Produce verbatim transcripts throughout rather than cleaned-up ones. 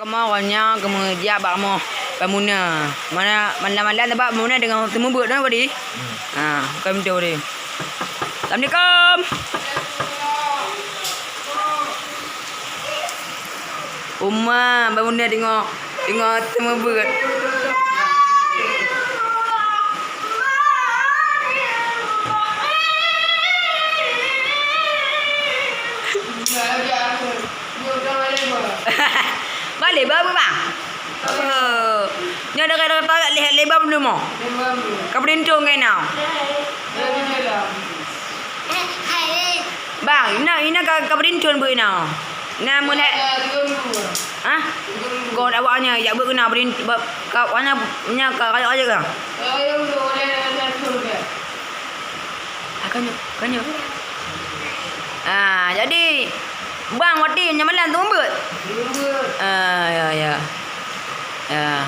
Kamoe awaknyan keumeujak bak rumoh Bang Muna. Mana malam-malam teuma Bang Muna deungon seumeubeuet na tadi. Ha, bukan beutôi tadi. Assalamualaikum. Uma, Bang Muna deungon, deungon seumeubeuet. Baleh ba, Bang? Oh. Nyoe dara-dara pagat lé-, lé ba meuneumoe. Ka peurintong keu inoe. Bang, ina, ina ka, ka peurintong beuh ina. Na meulhèe. Hah? Kon awaknyan jak beuh keunoe peurin-, ba, ka, awaknyan ka rayeuk-rayeuk ka. Ah, ka nyoe, ka nyoe. Ah, jadi, bang, watèe nyan malam tu seumeubeuet? Seumeubeuet. Ah, ya, ya. Ya.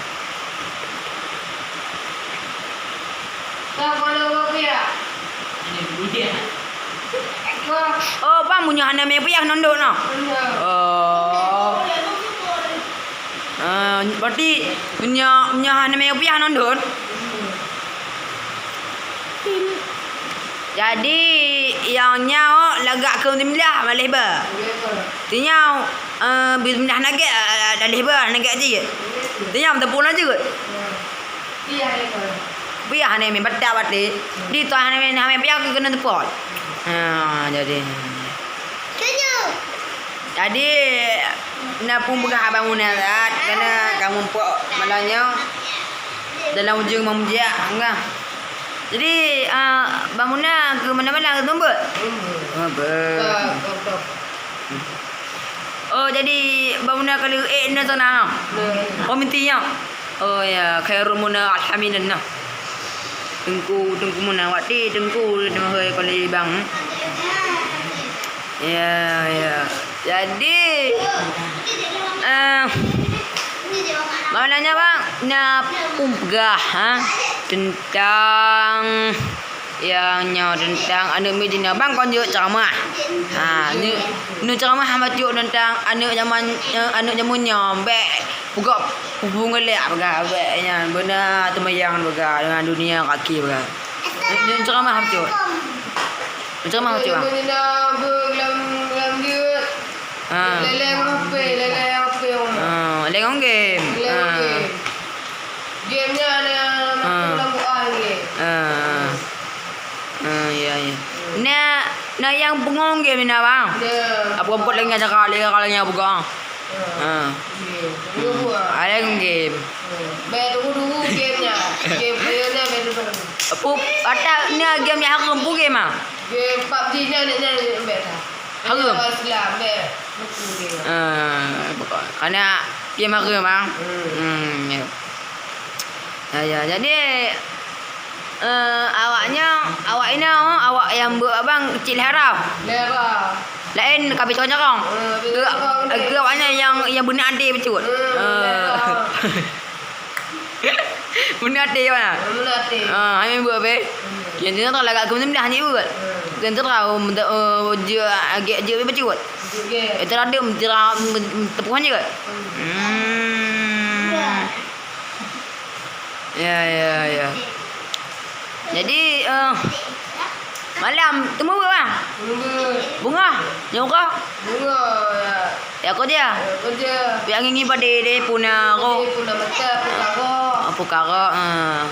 Oh, bang, meunyoe hana mè piah nondok noh. Oh. Ah, berarti meunyoe, meunyoe hana mè piah nondok. Jadi, nyang nyoe lagak keu bismillah, malèe ba. Sinyoe, eh, bismillah nagèe, eh, daleh ba, nagèe cit. Sinyoe teupeu na jeuet. Piah hana mè batat watèe. Di toh hana mè, hana mè piah keuneuk teupeu. Ha, jadi. Jadi, na peue peugah Abang Muna that, karena kamoe pok malam nyoe dalam ujong meumeujiak, enggak. Jadi, ah, Bang Muna keu mana-mana keu tumbot? Tumbot. Oh, jadi Bang Muna ka lheueh ék na sana? Komiti nyoe? Oh, ya, khairul muna, alhamdulillah. Teungku, Teungku Muna, wati Teungku, nama hai kali bang. Ya, ya. Jadi, eh, malam nyoe, Bang, na peugah, ha, teuntang nyang nyoe, teuntang aneuk miet jinoe. Bang, kon jeuet ceramah. Ha, nyoe, nyoe ceramah hana bacut teuntang aneuk jaman, eh, aneuk jameun nyoe. Bèk peugah peue-peue ngeulak peugah, bèk nyan. Beuna teumayang peugah, deungon dunia kaki peugah. Nyoe, nyoe ceramah bacut. Nyoe ceramah bacut, Bang. Ha. Leleng H P, leleng H P. Ha, leleng game. Leleng game. Game nyan ada macam lampu air. Ha. Ha, ya, ya. Na, na nyang peungong game na, Bang? Ya. Apa buat lagi cara lagi kalau nyang pegang? Ha. Game. Ada game. Bèk tunggu-tunggu game nyan. Game player nyan bèk tunggu. Apa, ada ni game yang harus game ah? Game PUBG nyan, nyan, nyan, bèk dah. Harum. Islam, bèk. Betul dia. Ah, pokok. Karena dia mara, bang. Hmm. Hmm, ya. Ya, ya. Jadi, eh, awaknya, awak ina, oh, awak yang buat abang kecil hara. Hara. Lain kabeh corong-corong. Hmm, ke, ke awaknya yang, yang beuna até bacut. Hmm, hara. Beuna até mana? Beuna até. Ah, hana buet apa? Hmm. Yang teuntara lagak keu meuseumbah hana buet. Hmm. Teuntara, eh, jeuet agak jeuet bacut. Jeuet. Eh, teuntara, teuntara, teupuhan jeuet. Hmm. Hmm. Ya, ya, ya. Jadi, eh, malam teumeubeut, bang? Teumeubeut. Bunga? Nyang uka? Bunga, ya. Ya, kerja? Ya, kerja. Pih angin ni pada dia puna roh. Dia puna mata, pukara. Ah, pukara, ah.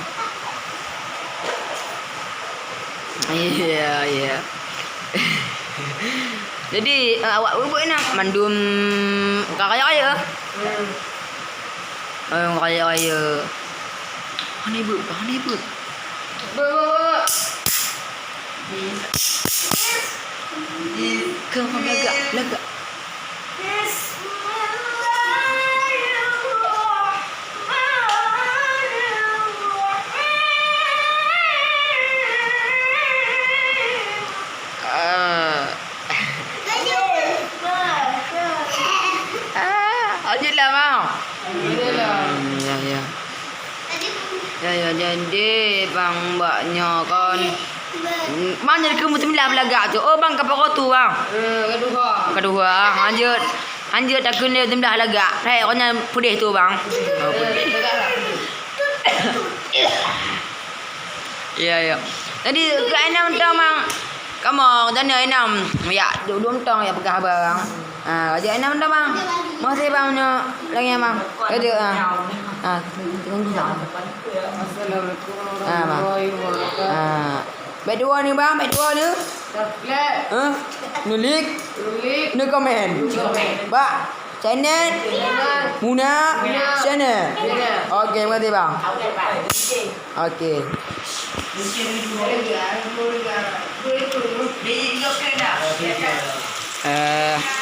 Iya, iya. Jadi, eh, awak buet-buet nak mandum raya-raya? Hmm. Eh, raya-raya. Hana buet, hana buet. Buet, buet, buet. Kau lagak, lagak. Ah. Ah, lanjutlah, Bang. Hmm, ya, ya. Ya, ya, jadi bang bak nyoe kon. Mana ke musim lah belagak tu? Oh, bang, ke pokok tu, bang. Eh, kedua. Kedua, ah, lanjut. Hanjeuet takheun lé teumblah lagak. Hai, kon nyan peudeh tu, bang. Oh, peudeh. Ya, ya. Jadi, keu inong mantong, bang. Kamoe, dan inong. Ya, dua mantong ya peugah, bang. Ha, raja inong mantong, bang. Makasih, bang, nyoe. Lagi, bang. Raja, ha. Ha, tunggu, bang. Ha, bang. Ha. Bèk dua ni, bang, bèk dua ni. Subscribe. Hah? Nulik. Nulik. Nu komen. Nu komen. Bak channel. Channel. Muna. Muna. Channel. Channel. Oke, makasih, bang. Oke, bye. Oke. Eh.